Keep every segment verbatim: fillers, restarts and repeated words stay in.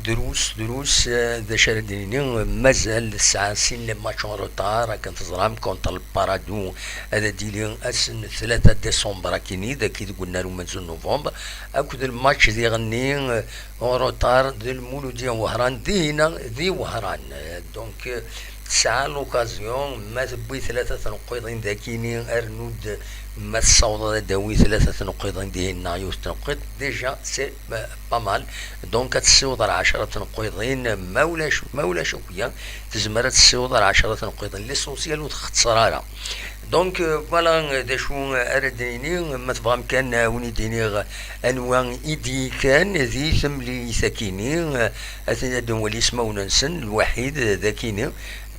Drus, drus, eh, d acu ara d-nini, mazal tesɛa sin les matchs en retard, akken teẓram, contre le Paradou, ad d-yili ass n tlata décembre, akkin-i, dagi deg unnar umenzu n novembre, akked lmatch diɣenni, eh, en retard d Lmuludya n Wehran, dinna di Wehran. Eh, donc, eh, tesɛa l'occasion, ma tewwi tlata tneqqiḍin dagini, rnu-d ma tessawḍeḍ ad d-tawi tlata tneqqiḍin dihin neɣ yiwet tneqqiḍt, déjà c'est, euh, pas mal. Donc ad tessiweḍ ar ɛecra tneqqiḍin, ma ulac, ma ulac akk-ya, tezmer ad tessiweḍ ar ɛecra tneqqiḍin. L'essentiel ur txeṣṣer ara. Donc, euh, voilà, euh, d acu, euh, ara d-nini, ma tebɣam kan, euh, ad wen-id-iniɣ anwa i d-yekkan di temlilit akini, euh, ad ten-, ad nwali ismawen-nsen, lwaḥid, euh, d akini.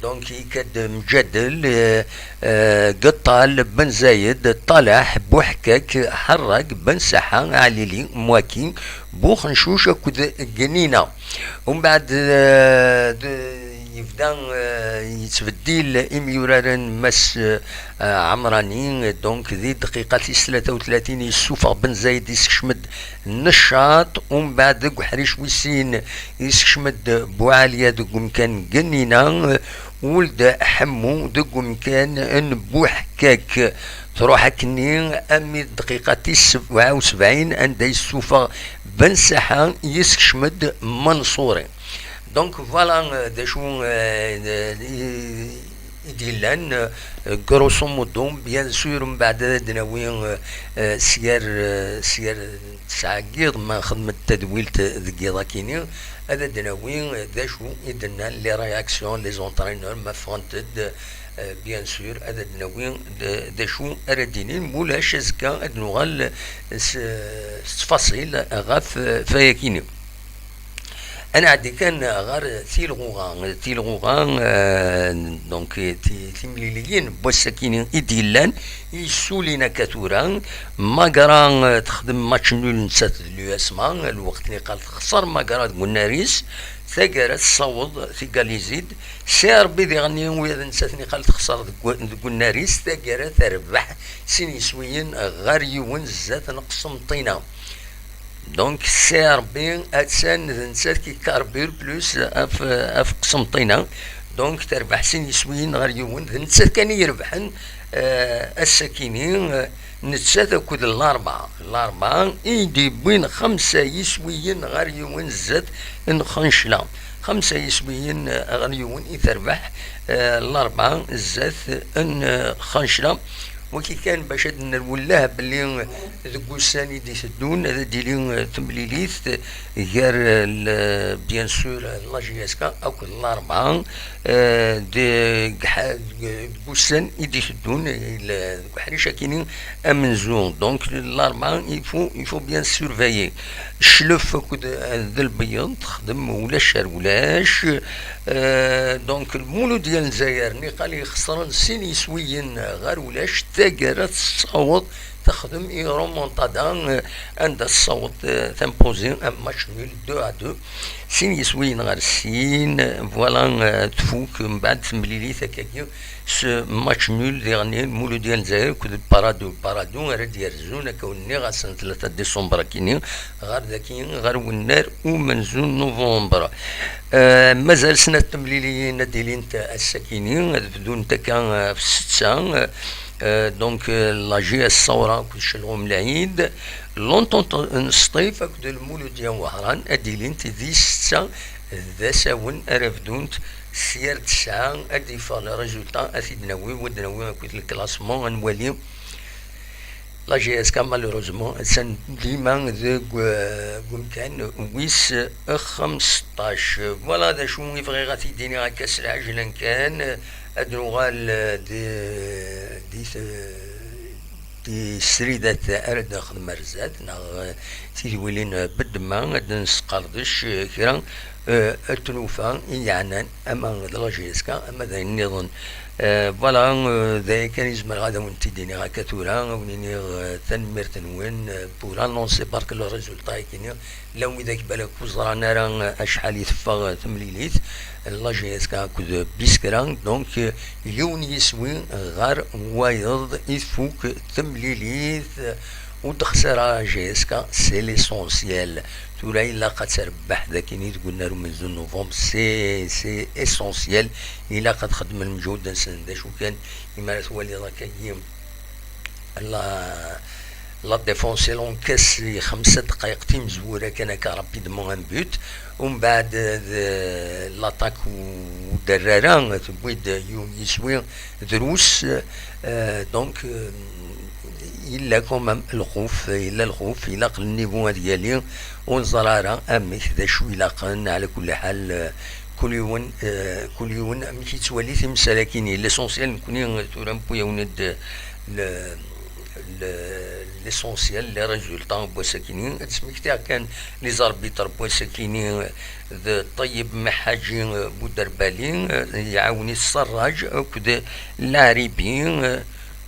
Donc, yekka-d Mǧadel, euh, euh, Geṭṭal, Ben Zayed, Ṭalaḥ, Buḥkak, Ḥerrag, Ben Saḥa, Ɛlili, Mwaki, Buxencuc akked Gnina. Umbeɛd, euh, d-, yebda, euh, yettbeddil imyuraren Mass, euh, Ɛemrani, donc di dqiqa tis tlata u tlatin yessufeɣ Ben Zayed, yessekcem-d Neccaṭ, umbeɛd deg uḥric wis sin yessekcem-d Buɛaliya deg umkan Gnina, Wuld Ḥemmu deg umkan n Buḥkak. Truḥ akkenni armi d dqiqa tis sebɛa u sebɛin anda yessufeɣ Ben Saḥa, yessekcem-d Manṣuri. Donc voilà, euh, d acu, euh, i, i d-yellan, euh, grosso modo, bien sûr, mbeɛd ad d-nawi, euh, euh, syer, euh, syer tesɛa n yiḍ, ma xedment tadwilt deg yiḍ akini, ad d-nawi, euh, d acu i d-nnan les réactions, les entraîneurs, ma ffɣent-d, euh, bien sûr, ad d-nawi d, d acu ara d-inin, mulac azekka ad nuɣal s, s ttfaṣil ɣef, euh, fayakini. Ad nɛeddi kan ɣer tilɣuɣa. Tilɣuɣa, euh, donc, ti-, timliliyin n wass-akini i d-yellan, i yessulin akka tura. Magra, euh, texdem match nul nettat d l'U S M A, lweqt-nni qal texṣer Magra deg unnar-is, taggara tessaweḍ tigalizid. Si Rebbi diɣen i wiyaḍ nettat niqal texṣer deg, deg unnar-is, taggara terbeḥ sin yiswiyen ɣer yiwen zdat n Qsenṭina. Donc, si Rebbi attan d nettat qui carbure plus af, af Qsenṭina. Donc, terbeḥ sin yiswiyen ɣer yiwen, d nettat kan i irebḥen, euh, ass-akini, euh, nettat akked Larebɛa. Larebɛa i d-yewwin xemsa yiswiyen ɣer yiwen zdat n Xencla. Xemsa yiswiyen, euh, ɣer yiwen i terbeḥ, euh, Larebɛa zdat n, euh, Xencla. Wagi kan bac ad nerwel lah belli deg ussan i d-iteddun ad d-tili, eh, temlilit gar, eh, l-, bien sûr, eh, la J S K akked Larebɛa, eh, deg ḥa-, deg ussan i d-iteddun, eh, l-, deg uḥric akini amenzu. Donc, Larebɛa, il faut, il faut bien surveiller. Cclef akked, eh, d Lbeyyeḍ, texdem ulac ar ulac. Euh, donc, Lmuludya n Lezzayer, niqal i xesren sin yiswiyen ɣer ulac, taggara tessaweḍ texdem i remontada, eh, anda tessaweḍ, eh, tampozi un match nul deux à deux. Sin yiswiyen ɣer sin, voilà, eh, tfuk mbeɛd temlilit akkagi s match nul diɣen n Muludi Lezzayer akked Paradou. Paradou ara d-yerzun, akka ur nniɣ, ass n tlata décembre akini ɣer daki, ɣer wennar umenzu n novembre. Eh, mazal snat temliliyin ad d-ilint ass-akini, ad bdunt akka, eh, ɣef ssetta, eh, eh, donc, eh, la J S Saoura akked Celɣum Lɛid, l'Entente n Sṭif akked Lmuludya Wehran ad d-ilint di ssetta d asawen ara bdunt sya ar tesɛa ad d-yeffeɣ le résultat, ad t-id-nawi, ad d-nawi akked le classement, ad nwali. La J S K, malheureusement, attan dima deg, eh, deg umkan wis xemseṭṭac. Voilà d acu i bɣiɣ ad t-id-iniɣ akka s lɛejlan kan. Ad nuɣal, eh, di, di, di sridat ara d-nexdem ar zdat, neɣ, eh, tidwilin, eh, beddma, ad d-nesqerdec, eh, kra, eh, n tlufa i yeɛnan ama d la J S K ama d ayen nniḍen. Eh, voilà, eh, d aya kan i zemreɣ ad awen-t-id-iniɣ akka tura, ad awen-iniɣ, eh, tanemmirt-nwen, eh, pour annoncer parce que le résultat akini, llan widak balak ur ẓran ara, eh, acḥal i teffeɣ, eh, temlilit, eh, la J S K akked Biskra, donc, eh, yiwen yiswi ɣer wayeḍ i tfuk temlilit, eh, ur d-texsir ara la J S K, c'est l'essentiel. Tura ilaq ad terbeḥ d akin i deg unnar umenzu n novembre, c'est, c'est essentiel. Ilaq ad xedmen lmeǧhud-nsen. D acu kan, imi ara twaliḍ akkagi la, la défense i l'encaisse i xemsa dqayeq timezwura kan akka, rapidement un but, umbeɛd d l'attaque ur d-terri ara, tewwi-d yiwen yiswi drus, euh, donc, euh, yella quand même lxuf, yella lxuf, ilaq le niveau ad yali, ur neẓri ara amek, d acu ilaqen, ɛla kulli ḥal, euh, kul yiwen, euh, kul yiwen amek yettwali timsal-akini. L'essentiel, nekni, euh, tura newwi-yawen-d, euh, le, le, l'essentiel, les résultats n wass-akini. Ad smektiɣ kan les arbitres n wass-akini, euh, d Ṭeyyeb Miḥaǧi, euh, Buderbali, euh, iɛawen-it Serraǧ akked Laɛribi, euh,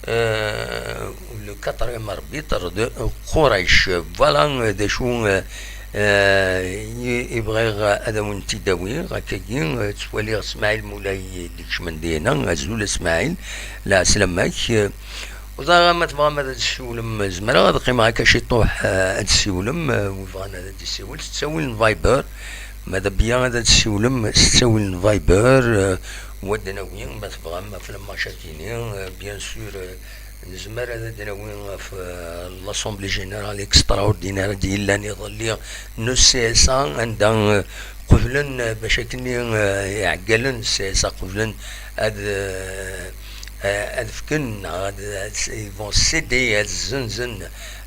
euh, le quatrième arbitre de Qurayc. Voilà, euh, d acu, euh, euh, i, i bɣiɣ ad awen-t-id-awiɣ, akkagi, euh, ttwaliɣ Smaɛil Mulay d-ikecmen dina. Azul a Smaɛil, lɛeslama-k. Euh, uẓaɣ ma tebɣam ad d-tessiwlem, zemreɣ ad qqimeɣ akka ciṭuḥ, euh, ad d-tessiwlem, euh, wi bɣan ad d-yessiwel s ttawil n Viber. Ma d abya ad d-tessiwlem s ttawil n Viber, euh, wa d-nawi, ma tebɣam, ɣef le match-akini, euh, bien sûr, euh, nezmer ad d-nawi ɣef, euh, l'Assemblée Générale Extraordinaire i d-yellan iḍelli n C S A, anda, euh, qeblen, euh, bac akken, euh, iɛeggalen n C S A qeblen ad, euh, euh, ad fken, neɣ ad, ad, ils vont céder, ad zzenzen,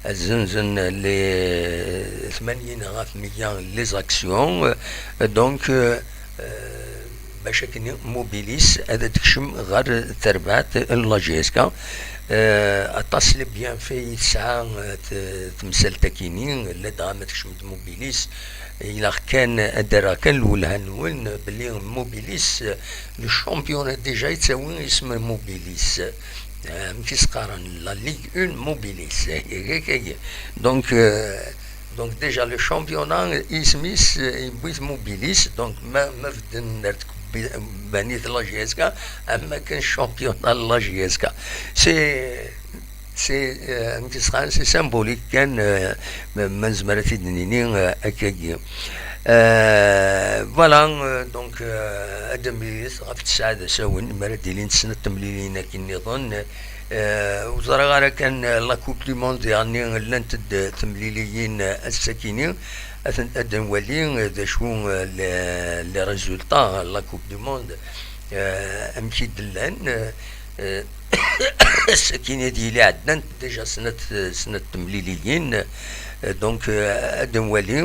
ad zzenzen les tmanyin ɣef meyya les actions, euh, donc, euh, euh, bac akken Mobilis ad d-tekcem ɣer terbaɛt n la J S K. Euh, aṭas les bienfaits i tesɛa, euh, t-, temsalt-akini, ladɣa ma tekcem-d Mobilis, ilaq kan ad d-rreɣ kan lwelha-nwen belli Mobilis, euh, le championnat déjà yettawi isem Mobilis. Euh, amek i s-qqaren, la Ligue un Mobilis. Donc, euh, donc déjà le championnat, isem-is, euh, yewwi-t Mobilis. Donc ma, ma bedden ar tkebbi-, banit la J S K, am akken championnat la J S K. C'est, c'est, euh, amek i s-qqaren, c'est symbolique kan, euh, ma, ma nezmer ad t-id-nini, euh, akkagi. Euh, voilà, euh, donc, euh, ad d-nemlilit ɣef tesɛa d asawen, mi ara d-ilint snat temliliyin akken nniḍen. Euh, ur ẓriɣ ara kan, euh, la Coupe du Monde, yeɛni llant-d temliliyin, euh, ass-akini. Ad ten-, ad nwali, euh, d acu, euh, les, les résultats, la Coupe du Monde, euh, amek i d-llan, euh, euh, ass-akini d yili ɛeddant déjà snat, snat temliliyin. Euh, donc, euh, ad nwali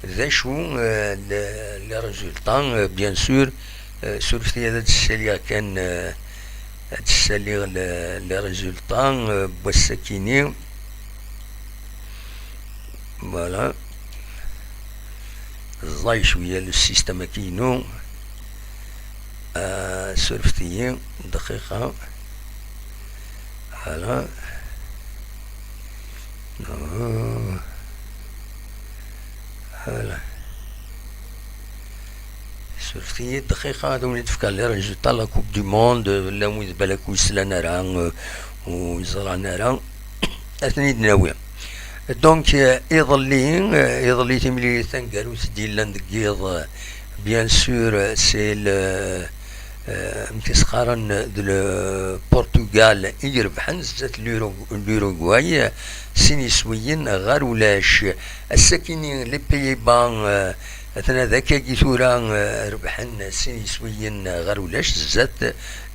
d acu, euh, les, les résultats, euh, bien sûr, euh, surfet-iyi ad d-ssaliɣ kan, euh, ad d-ssaliɣ les, les résultats, euh, n wass-akini. Voilà. Ẓẓay cwiya le système-agi-inu. Ah, surfet-iyi dqiqa. Voilà. Ah. Voilà. Surfet-iyi dqiqa, ad wen-d-fkeɣ les résultats la Coupe du Monde, llan wid balak ur yeslan ara, euh, ur yeẓran ara, ad ten-id-nawi. Donc, euh, iḍelli, euh, iḍelli timlilit taneggarut d-yellan deg yiḍ, euh, bien sûr, euh, c'est le, euh, amek i s-qqaren, d le Portugal i irebḥen zdat l'Uru-, l'Uruguay, sin iswiyen ɣer ulac. Ass-akini, les Pays-Bas, euh, atna d akkagi tura, euh, rebḥen sin iswiyen ɣer ulac zdat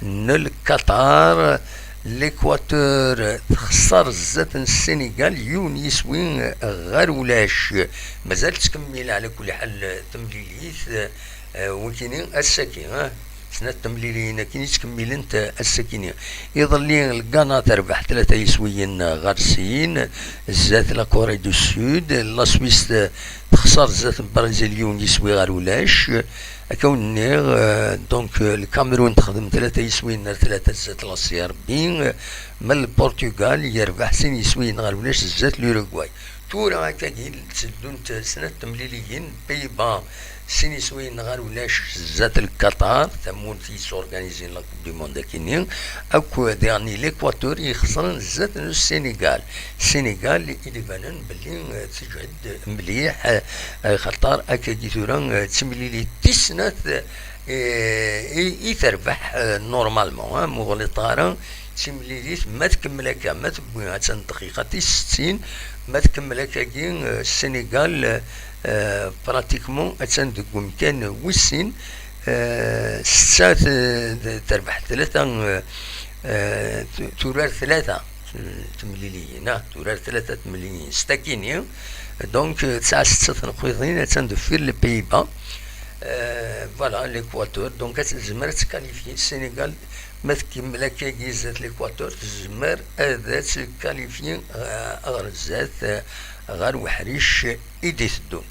n Lkatar. L'Équateur texṣer zdat n Sénégal yiwen yiswi ɣer ulac. Mazal tettkemmil ɛla kulli ḥal temlilit, euh, wikini ass-agi, ah, snat temliliyin akin i ttkemmilent, euh, ass-akini. Iḍelli, Lgana terbeḥ tlata yiswiyen ɣer sin zdat la Corée du Sud. La Suisse, euh, texṣer zdat n Brazil yiwen yiswi ɣer ulac. Akka wen-nniɣ, euh, donc, euh, Lkamerun texdem tlata yiswiyen ar tlata zdat la Serbie, euh, ma Lportugal yerbeḥ sin yiswiyen ɣer ulac zdat l'Uruguay. Tura akkagi tteddunt snat temliliyin, Pays-Bas sin iswiyen ɣer ulac zdat Lkatar, tamurt yessorganizin la Coupe du Monde akini, akk diɣen l'Équateur i ixesren zdat n Sénégal. Sénégal i d-ibanen belli, eh, teǧhed mliḥ, eh, xaṭer akkagi tura, eh, d timlilit tis snat, eh, i, i terbeḥ, eh, normalement, eh, muɣliṭ ara, d timlilit ma tkemmel akka, ma tewwi attan dqiqa tis settin, ma tkemmel akkagi, eh, Sénégal, eh, pratiquement attan deg umkan wis sin, eh, setta t-, terbeḥ tlata, eh, eh, tu-, turar tlata temliliyin, ah, turar tlata temliliyin s takini, donc, eh, tesɛa setta tenqiḍin, attan deffir les Pays-Bas. Eh, voilà, l'Équateur, donc, ad tezmer ad tkalifyi Sénégal, ma tkemmel akkagi zdat l'Équateur, tezmer ad tkalifyi, eh, ɣer zdat, eh, ɣer uḥric i d-iteddun.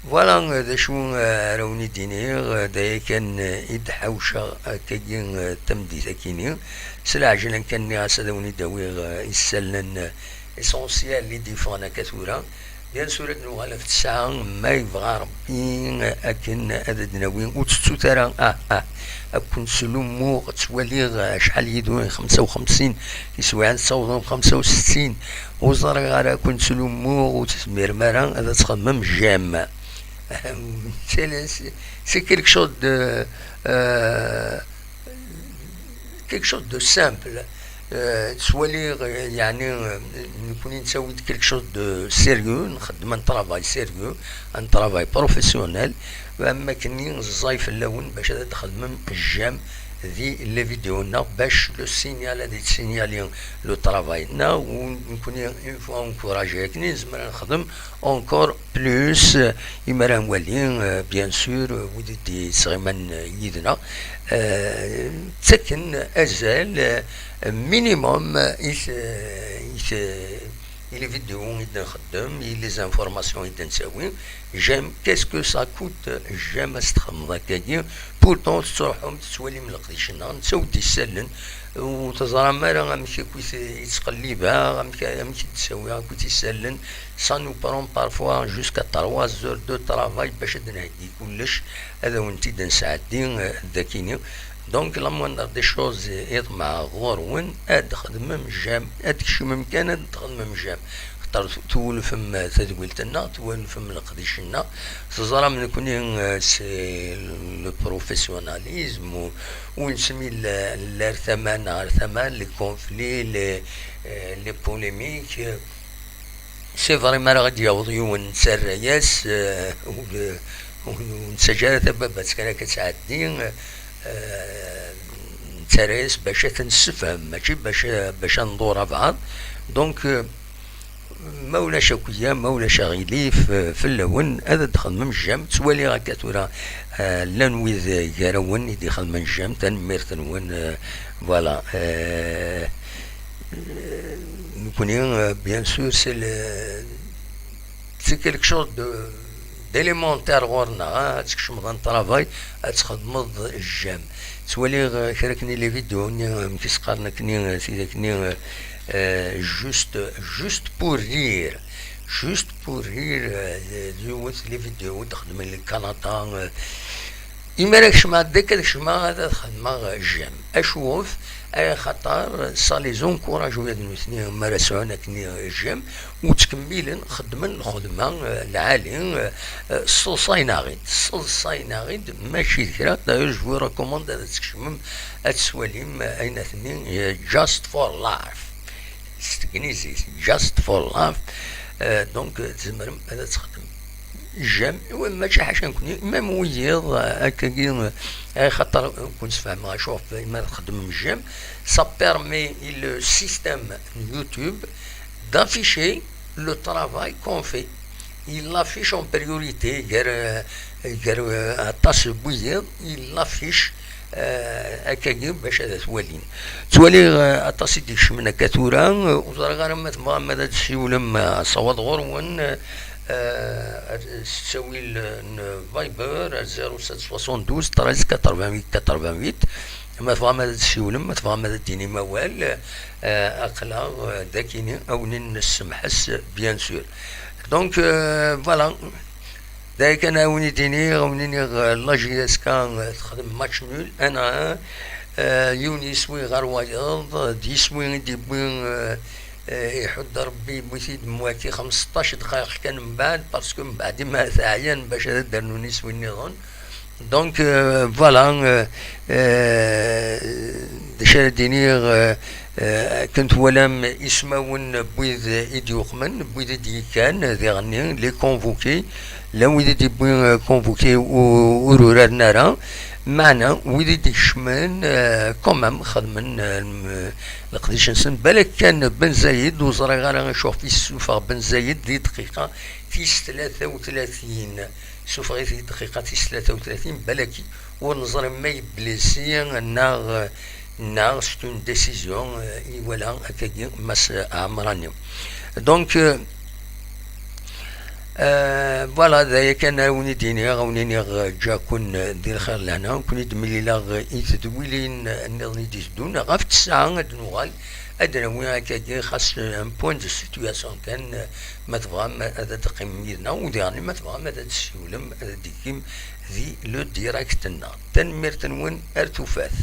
Voilà, eh, d acu, eh, ara wen-id-iniɣ, eh, d aya kan, eh, i d-ḥawceɣ akkagi, eh, tameddit akini. S leɛjel kan nniɣ-as ad wen-id-awiɣ, eh, isallen, eh, essentiel i d-yeffɣen akka tura. Bien sûr, ad nuɣal ɣef ttesɛa, ma yebɣa Rebbi, akken ad d-nawi. Ur tettut ara, ah, ah, ad ken-slummuɣ, ttwaliɣ acḥal yid-wen, xemsa u xemsin, tiswiɛin ttawḍen xemsa u settin, ur ẓriɣ ara, ad ken-slummuɣ, ur tezmirem ara ad txedmem j'aime. C'est, c'est quelque chose de, euh, quelque chose de simple. Euh, ttwaliɣ, euh, yeɛni, euh, nekni nettawi-d quelque chose de sérieux, nxeddem un travail sérieux, un travail professionnel, am wakken ẓẓay fell-awen bac ad d-txedmem j'aime di les vidéos-nneɣ, bac le signal ad yettsignali le travail-nneɣ, u nekni une fois encouragé akken nezmer ad nexdem encore plus, euh, imi ara nwali, euh, bien sûr, euh, wid i d-yettɣiman, euh, yid-neɣ, euh, ttaken azal, euh, minimum, euh, i t-, i t-, i les vidéos i d-nxeddem, i les informations i d-nettawi. J'aime, qu'est-ce que ça coûte? J'aime ad s-txedmeḍ akkagi. Pourtant, tettruḥum, tettwalim leqdic-nneɣ, nettawi-d isallen, ur teẓram ara amek akk i t-, i ttqellibeɣ, amek, amek i d-ttawiɣ akk isallen. Ça nous prend parfois jusqu'à trois heures de travail bac ad d-nheggi kullec, ad awen-t-id-nesɛeddi, euh, d akini. Donc, la moindre des choses, iḍmeɛ ɣur-wen ad txedmem j'aime, ad tkecmem kan ad txedmem j'aime. Xaṭer twulfem tadwilt-nneɣ, twulfem leqdic-nneɣ, teẓram nekni, euh, c'est le professionnalisme, ur, ur nesmil ar tama neɣ ar tama, les conflits, les, euh, les polémiques, euh, C'est vrai, mi ara ɣ-d-yaweḍ yiwen nettarra-yas, eh, ur, ur nettaǧǧa ara tababat kan akka ad tɛeddi, eh, nettarra-yas bac ad t-nessefhem, mačči bac, bac ad nḍur abɛaḍ. Donc, eh, ma ulac akya, ma ulac aɣilif, eh, fell-awen, ad d-txedmem j'aime. Ttwaliɣ akka tura, eh, llan wid gar-awen i d-ixedmen j'aime, tanemmirt-nwen, eh, voilà. Eh, Nekkni, euh, bien sûr, c'est le, c'est quelque chose de, d'élémentaire ɣur-neɣ, ah, ad tkecmeḍ un travail, ad txedmeḍ j'aime. Ttwaliɣ, euh, kra akni les vidéos-nni, euh, amek i s-qqaren akni, euh, tid akni, euh, Euh, juste, juste pour rire. Juste pour rire, euh, d yiwet les vidéos d-xedmen le Canada, euh, imi ara kecmeɣ deg ad kecmeɣ ad xedmeɣ j'aime. Acuɣef? Axaṭer ça les encourage ula d nutni mi ara sɛun akken j'aime, u ttkemmilen xeddmen lxedma, euh, lɛali, euh, euh, sseḍsayen-aɣ-id, sseḍsayen-aɣ-id, mačči d kra. D'ailleurs, je vous recommande ad tkecmem ad twalim, euh, ayen atni, euh, Just for Laugh. S tegnizit, Just for Laugh. Euh, donc, euh, tzemrem ad txedmem j'aime, mačči ḥaca nekni, même wiyiḍ, euh, akkagi, euh, axaṭer, euh, kun sfehmeɣ acuɣef imi ara txedmem j'aime, ça permet le système YouTube d'afficher le travail qu'on fait. Il l'affiche en priorité, gar, euh, gar, euh, aṭas n wiyiḍ, il l'affiche, euh, akkagi bac ad t-walin. Ttwaliɣ, euh, aṭas i d-ikecmen akka tura, euh, ur ẓriɣ ara ma tebɣam ad d-tsiwlem, euh, asawaḍ ɣur-wen, euh, ar, s ttawil, euh, n Viber, ar zéro sept soixante-douze treize quatre-vingt-huit quatre-vingt-huit. Ma tebɣam ad d-tsiwlem, ma tebɣam ad d-tinim awal, euh, aql-aɣ, euh, dagini, a wen-in-nessemḥes, bien sûr. Donc, euh, voilà. D aya kan a wen-id-iniɣ, a wen-iniɣ, euh, la J S K, euh, texdem match nul, un à un. Euh, yiwen yiswi ɣer wayeḍ, d yiswi i d-yewwi, euh, euh, iḥudd Rebbi, yewwi-t-id mwaki xmesṭac dqayeq kan mbeɛd, parce que mbeɛd imi ara t-ɛyan bac ad d-rnun iswi nniḍen. Donc, euh, voilà, euh, euh, d acu ara d-iniɣ, euh, euh, akken twalam ismawen n wid i d-yuqmen, n wid i d-yekkan diɣenni, les convoqués, llan wid i d-yewwi, euh, convoqués u-, ur uraren ara, meɛna wid i d-ikecmen, euh, quand même, xedmen, euh, lem-, leqdic-nsen, balak kan Ben Zayed, ur ẓriɣ ara acuɣef i yessufeɣ Ben Zayed di dqiqa tis tlata u tlatin. Sufeɣ-it i dqiqa tis tlata u tlatin, balaki ur neẓri ma yeblisi neɣ, neɣ c'est une décision, euh, i wala akkagi Mass Ɛemrani. Donc, euh, euh, voilà, d aya kan ara wen-id-iniɣ, a wen-iniɣ, euh, ǧǧa-ken, euh, di lxir lehna, ken-id-mlileɣ, euh, i tedwilin, euh, nniḍen i d-iteddun. Ɣef ttesɛa ad d-nuɣal, ad d-nawi akkagi xas, euh, un point de situation kan, euh, ma tebɣam ad d-teqqimem yid-neɣ, u diɣen ma tebɣam ad d-tessiwlem, ad d-tekim di le direct-nneɣ. Tanemmirt-nwen, ar tufat.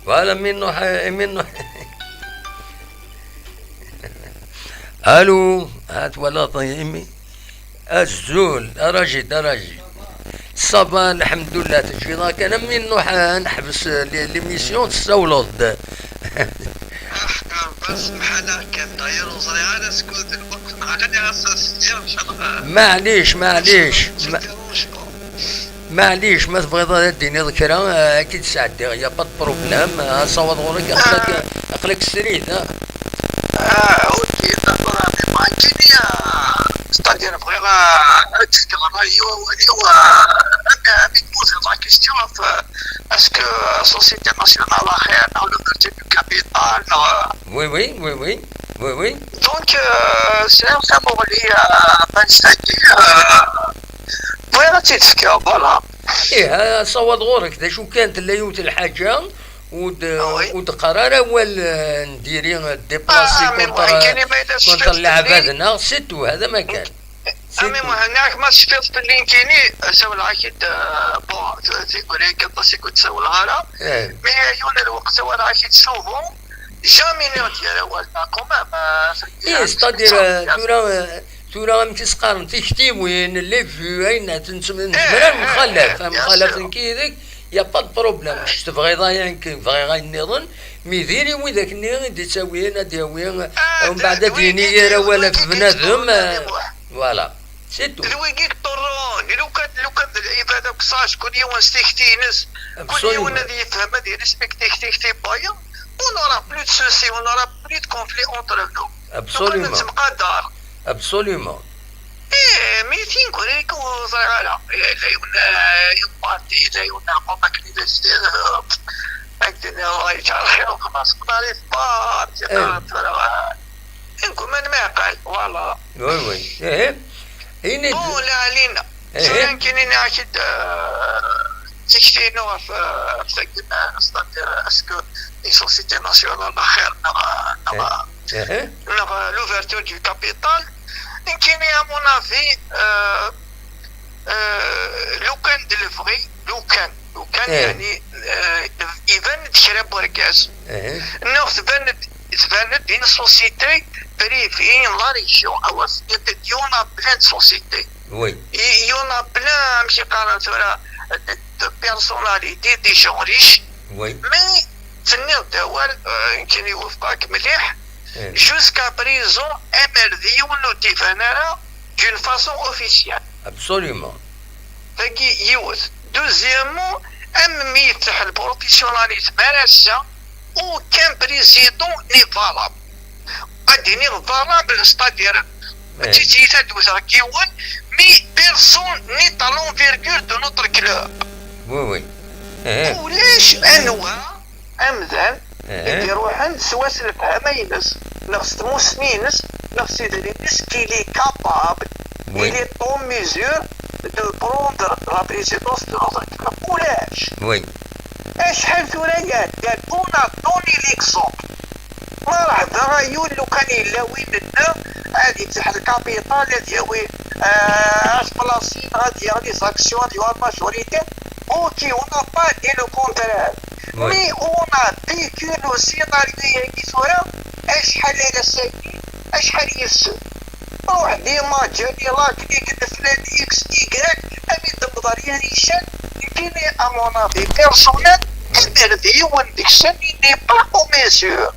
Voilà, mi nruḥ, mi nruḥ. Allô, ha twalaḍ imi. Azul, a Rajid, a Rajid. Ça va, lḥemdullah, teǧǧiḍ-aɣ kan, am mi nruḥ, eh, neḥbes, eh, li-, l'émission, tessawleḍ-d. Aḥeqqa, bas, mḥala kan, d'ailleurs, ur ẓriɣ ara skud lweqt, neɣ ɣas ad s-ǧǧiɣ, ncallah. Maɛlic, maɛlic, ma-, maɛlic, ma tebɣiḍ ad d-tiniḍ kra, eh, ad k-id-sɛeddiɣ, y a pas de problème, eh, asawaḍ ɣur-k, aql-ak, aql-ak srid, ah. Ah, ok, d'accord, mais moi, Kenya, c'est-à-dire, bɣiɣ, eh, ad d-fkeɣ ṛṛay-iw, awal-iw, eh, amek, amek tmuteḍ la question, eh, est-ce que, eh, société nationale axir, neɣ le budget du capital, neɣ, eh, Oui, oui, oui, oui, oui, oui. Donc, eh, sɛiɣ tamuɣli, eh, ma nestɛeddi, eh, bɣiɣ ad tt-id-fkeɣ, voilà. Ih, asawaḍ ɣur-k, d acu kan, tella yiwet lḥaǧa, ur d-, Ah, oui. Ur d-qqar ara awal, eh, n diri, eh, déplacé Ah, mais contre, moi, كاين ما يديرش contre الحفلة لعبة ديالي. ناغ، c'est tout, هذا ما كان. C'est Ah, mais tout. Moi, هناك ما تشفيض في اللينكيني، سوى العكيد، آه، bon، تقول هيك، بس كنت سوى الهارة. إيه. Mais يونا الوقت سوى العكيد souvent، jamais نرد يا روال، quand même، آه، إيه، يعني، c'est-à-dire, آه، tura, آه، tura amek i s-qqaren, tiktiwin, les vues, ayen, ad tent-, nezmer ad nemxalaf, eh, ad nemxalaf nekk yid-k, y a pas de problème. Kečč tebɣiḍ ayen, nekk bɣiɣ ayen nniḍen, mi diri widak-nni i d-ittawin, ad d-yawi, ah, umbeɛd ad d-yini yir awal ɣef bnadem, eh, voilà. C'est tout. D wigi i yeḍurren. Lukan, lukan d lɛibad akk sage, kul yiwen s tikti-ines, kul yiwen ad yefhem, ad yirespikti tikti n wayeḍ, on n'aura plus de soucis, on n'aura plus de conflit entre nous. Lukan nettemqadar. Absolument. Eh, mais tin kuri ur ẓriɣ ara. Yella yiwen, eh, yiwen parti, yella yiwen lqum akken i d as-tiniḍ, eh, akken Allah yeǧɛel xir, xlaṣ, xlaṣ, parti, eh, tura, eh, Inkun ma nmeɛqal, voilà. Oui, oui. Eh, eh. Ini-d. Bon, la Alina. Eh, eh. Tura nekkini nniɣ-ak-id, eh, tikti-inu ɣef, eh, ɣef tagi, eh, c'est-à-dire, est-ce que une société nationale axir neɣ, neɣ, eh, eh, eh, neɣ, eh, l'ouverture du capital? Nekkini, à mon avis, eh, eh, lukan d lebɣi, lukan, lukan, eh, yeɛni, eh, iban-d kra n wergaz. Eh. Neɣ tban-d, tban-d une société privée, la région. Awa, il y en a plein de sociétés. Oui. Il y en a plein, amek i qqaren tura, de, de personnalités, des gens riches. Oui. Mais tenniḍ-d awal, eh, nekkini wufqeɣ-k mliḥ. Eh. Jusqu'à présent, amer d yiwen ur d-iban ara d'une façon officielle. Absolument. Tagi yiwet. Deuxièmement, am mi yettah le professionnalisme ar ass-a, aucun président n'est valable. Ad iniɣ valable, c'est-à-dire, eh, d tizit ad wteɣ deg yiwen, mais personne n'est à l'envergure de notre club. Oui, oui. Eh. Ulac anwa amdan, eh, i d-iruḥen s wass lefhama-ines, neɣ s tmussni-ines, neɣ s idrimen-is, qu'il est capable, oui, il est en mesure de prendre la présidence de notre club. Ulac. Oui. Acḥal tura yeɛeddan, on a donné l'exemple. Merḥba a Yul, lukan yella win nna ad yettah lkapital, ad yawi, eh, asplasin, ad yaɣ les actions, ad yaɣ la majorité. Ok, on n'a pas dit le contraire. Oui. Mais on a vécu le scénario-agi tura, acḥal ara sagi, acḥal yefsen. Ruḥ dima ǧǧan-i la clique n flan X Y, am i d-mḍer yar ican, nekkini, à mon avis personnel, amer d yiwen deg-sen il n'est pas en mesure.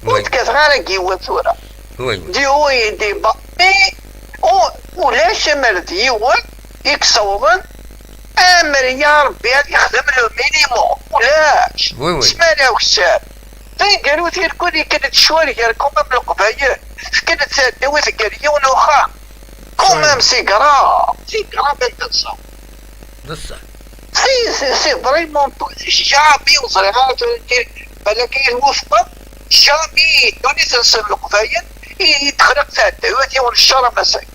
Oui. Ur d-kkateɣ ara deg yiwen tura. Oui. Du haut et du bas. Mais, oh, ulac amer d yiwen i yessawḍen, amer ya Rebbi ad yexdem le minimum. Ulac. Oui, oui. Smara ukessar. Taneggarut irkul ikken-d ccwal gar quand même Leqbayel. Tekken-d taddawit gar yiwen uxxam. Quand même, c'est grave. C'est grave, anda nṣaw. D ṣṣeḥ. C'est, c'est, c'est vraiment, jamais ur ẓriɣ ara tura, balak i nwufeq, jamais ddunit-nsen Leqbayel i, i texriq taddawit yiwen ccer am ass-agi.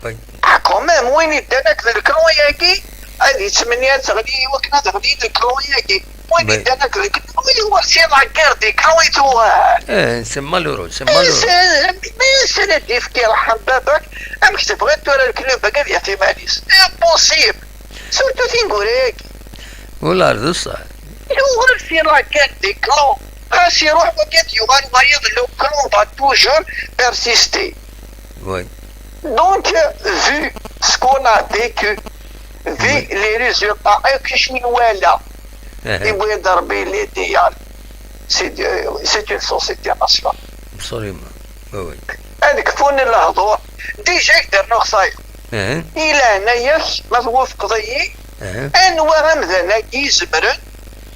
Oui. Ah, quand même, win yeddan akk d le clan-agi, ad yettmenni ad teɣli, i wakken ad ɣlin le clan-agi. Win yeddan akk d le clan, c'est la guerre des clans i tuɣal. Eh, c'est malheureux, c'est malheureux. Mais c'est, mais c'est le défi qui raḥem baba-k, amek tebɣiḍ tura le club-agi ad yaf iman-is? Impossible. Surtout tineggura-agi. Wala d ṣṣeḥ. Yuɣal c'est la guerre des clans. Xas iruḥ wagi ad yuɣal wayeḍ, le clan va toujours persister. Oui. Donc, vu ce qu'on a vécu, vu les résultats, acu i nwala, i wid Rebbi les déyal, c'est de, c'est une société nationale. Absolument. Oui, oui. Ad kfun lehdur. Déjà, i k-d-rnuɣ sayeḍ. I leɛnaya-k, ma twufqeḍ-iyi, anwa amdan-agi izemren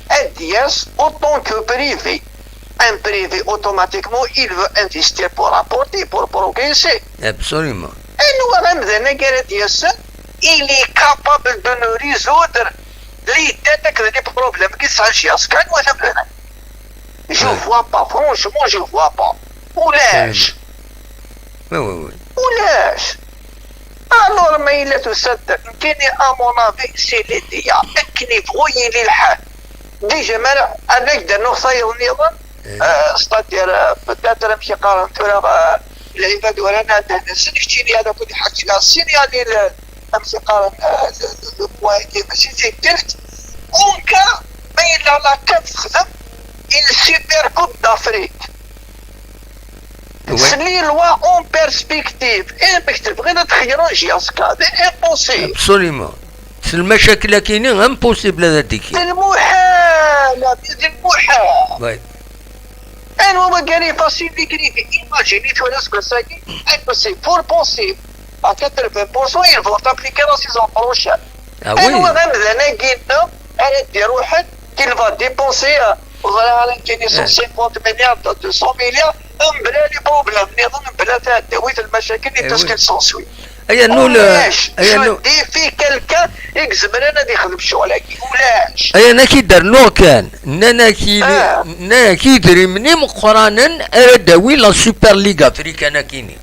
ad d-yas autant que privé? Un privé, automatiquement, il veut investir pour apporter, pour progresser. Absolument. Anwa amdan-agi ara d-yasen, il est capable de nous résoudre les dettes akked les problèmes qui s'agissent. Anwa amdan-agi? Je vois pas, franchement, je vois pas. Ulac. Oui, oui, oui. Ulac. Alors, ma yella tusa-d, nekkini, à mon avis, c'est l'idée. Akken yebɣu yili lḥal. Déjà, ma ad ak-d-rnuɣ tayeḍ nniḍen, euh, c'est-à-dire, euh, peut-être, amek i qqaren tura, euh, lɛibad uran ad d-nsen, keččini ad akk-d ḥaǧa signaler, euh, amek i qqaren, euh, le, le, le point-agi, mačči d tikkelt. En cas, ma yella la CAF texdem une super coupe d'Afrique. Oui. C'est les lois en perspective. Amek tebɣiḍ ad txeyyreḍ J S K? C'est impossible. Absolument. S lmacakil-agi-nni, impossible ad d-ikki. D lmuḥal, d lmuḥal. Oui. Anwa wagi ara ifasin les grivés? Imagine tura aseggas-agi, impossible, pour possible. à quatre-vingts pour cent, ils vont appliquer la saison prochaine. Ah oui. Anwa amdan-agi-nneɣ ara d-iruḥen, qu'il va dépenser, euh, ẓriɣ ara nekkini cent cinquante milliards, deux cents milliards, mebla les problèmes niḍen, mebla taɛdawit, lmacakil et tout ce qui s'ensuit. Aya nu le, ulac, aya nu défi quelqu'un i izemren ad ixdem ccɣel-agi, ulac. Aya nak i d-rnuɣ kan, nnan-ak idrimen imeqqranen ara d-tawi la Super League africaine akini.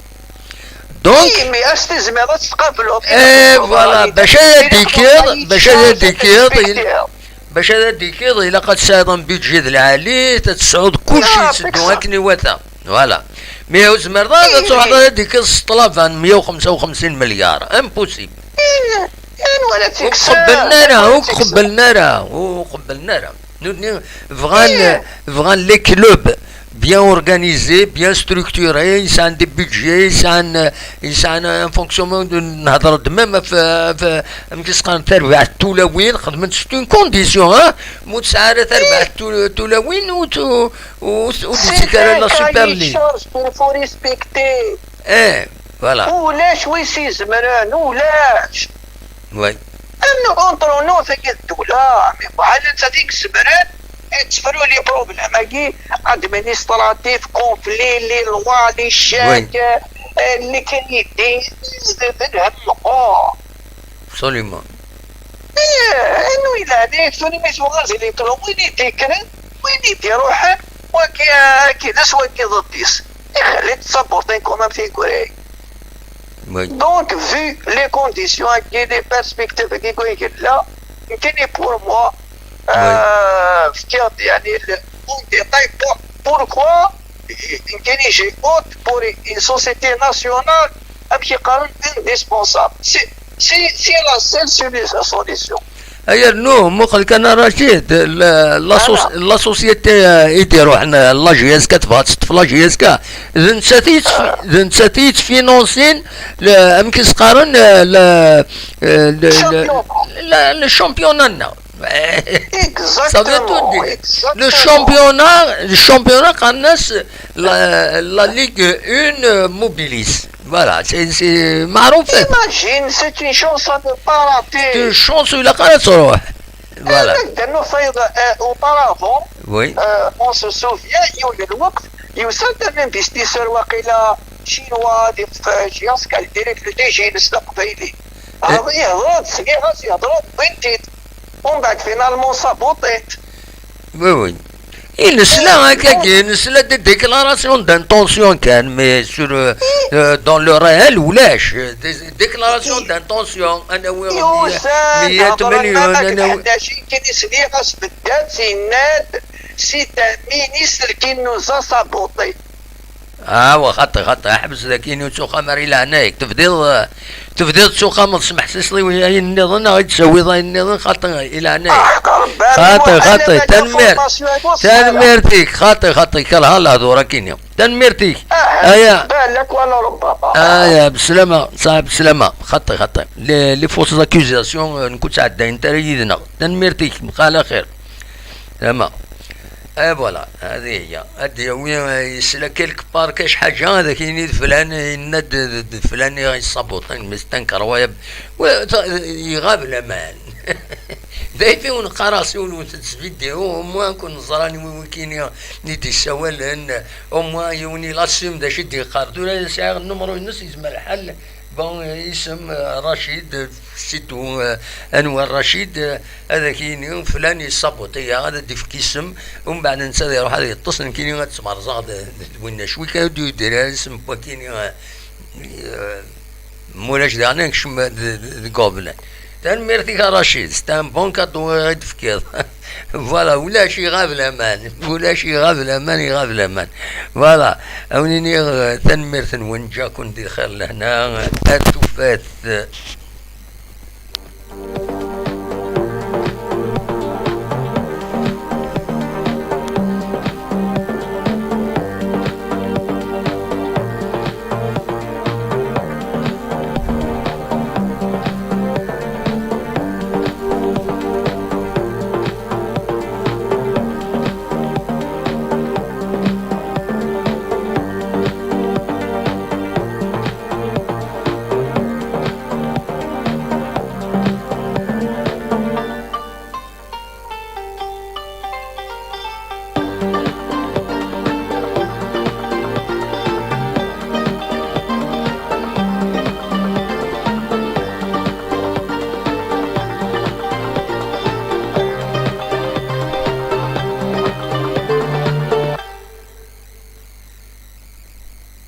Donc, mais as tizmiḍ ad tqableḍ, eh, voilà, bac ad d-ikiḍ, bac ad d-ikiḍ, bac ad d-ikiḍ, ilaq ad tesɛiḍ un budget d lɛali, ad tesɛuḍ kulci yetteddu akken iwata. Voilà. Mais ur tezmireḍ ara ad truḥeḍ ad d-ikiḍ s ṭṭlaba n meyya u xemsa u xemsin milliards. Impossible. Ur k-qebblen ara, ur k-qebblen ara, ur qebblen ara. Nutni bɣan, bɣan les clubs bien organisés, bien structurés, yesɛan des budgets, yesɛan, yesɛan un fonctionnement de, nhedṛ-d même ɣef, ɣef, amek i s-qqaren, tarbaɛt tulawin, xedment, c'est une condition, hein? Ma ur tesɛi ara tarbaɛt tul-, tulawin, ur t-, ur t-, ur d-yettak ara la Super League. Eh, voilà. Ulac wi s-izemren, ulac. Oui. Annu entre nous, tagi d ddula, mais bɣan netta d igezmren, ad tefru les problèmes-agi administratifs, conflits, les lois, les chèques, euh, les crédits, d, d lhem meqqer. Absolument. Eh, annu yellan, actuellement, tuɣal di les clubs, win i d-yekkren, win i d-iruḥen, wagi, euh, wagi d ass, wagi d ddis. Ixelli-t d saportin quand même, tigguri. Oui. Donc, vu les conditions et les perspectives qui sont là, كاين pour moi, euh, في يعني ال-، en détail pour-, pourquoi كاين j'ai voté pour une société nationale, amek i qqaren, indispensable. C'est, c'est, c'est la seule solu-, solution. Ay rnu, muqel kan a Racid, la, la soci-, la société, euh, i d-iruḥen, euh, la J S K, tebɣa ad teṭṭef la J S K, d nettat i yettfi-, d nettat i yettfinansin, le, amek i s-qqaren, euh, le, euh, le, le, le championnat-nneɣ. Ça veut tout dire. Le championnat, le championnat, qqaren-as la, la Ligue un, euh, Mobilis. Voilà, c'est, c'est معروف. Imagine, c'est une chance à ne pas rater. C'est une chance, ilaq ara ad truḥ. Voilà. Ad d-nufayeḍ, euh, auparavant, oui, euh, on se souvient, yiwen n lweqt, yusa-d un investisseur waqila chinois, d, euh, J S K, direct le D G-ines d aqbayli. Eh. Yehḍer-d, sliɣ-as yehḍer-d, wwin-t-id. Umbeɛd, finalement, sabuṭin-t. Oui, oui. I nesla akkagi, nesla des déclarations d'intention kan, mais sur, euh, euh, dans le réel, ulac. Des déclarations d'intention, ad nawi meyya, meyya tmelyon, ad nawi. Kan i sliɣ-as beddat, yenna-d, c'est un ministre qui nous a saboté. Ah, wa xaṭi, xaṭi, ḥbes daki, ur ttuxxam ara i leɛnaya-k. Tebdiḍ, tebdiḍ tettuxxameḍ s meḥsisliw ayen nniḍen, neɣ i d-tawiḍ ayen nniḍen, xaṭi, i leɛnaya-k. Xaṭi, xaṭi, tanemmirt. Tanemmirt-ik, xaṭi, xaṭi, kerha lehdur akini. Tanemmirt-ik. Aya. Aya, bslama, ṣaḥ, bslama, xaṭi, xaṭi. Les, les fausses accusations, euh, nekk ur ttɛeddayent ara yid-neɣ. Tanemmirt-ik, mqal axir. Tama. Eh, voilà, هذه هي. Ad d-yawi, eh, yesla quelque part kac ḥaǧa, ad ak-yini d flan, yenna-d d, d, d flan i ɣ-yessabuṭin, mais c'est incroyable. Wa, ta-, iɣab laman. D ayt i wen-qqareɣ, siwlet-d s vidéo, au moins kun neẓra anwi wikini i d-yessawalen, au moins yiwen il assume d acu i d-yeqqar. Tura sɛiɣ nnumru-ines, yezmer lḥal. Bon, isem, euh, Racid, c'est tout, euh, Anwar Racid, euh, ad ak-yini flan yessabuṭi-yaɣ, ad d-ifk isem, umbeɛd netta ad iruḥ ad yeṭṭes, nekkini ad ttmerẓeɣ d, d, d winna. Cwi kan ur d-yedri ara isem n wakini, euh, euh, mulac daɣen ad nekcem d, d, deg uɣeblan. Tanemmirt-ik a Racid, c'est un bon cadeau i ɣ-d-tefkiḍ. Voilà, ulac iɣab laman, ulac iɣab laman, iɣab laman. Voilà, a wen-iniɣ, eh, tanemmirt-nwen, ǧǧa-ken di lxir lehna, ar tufat.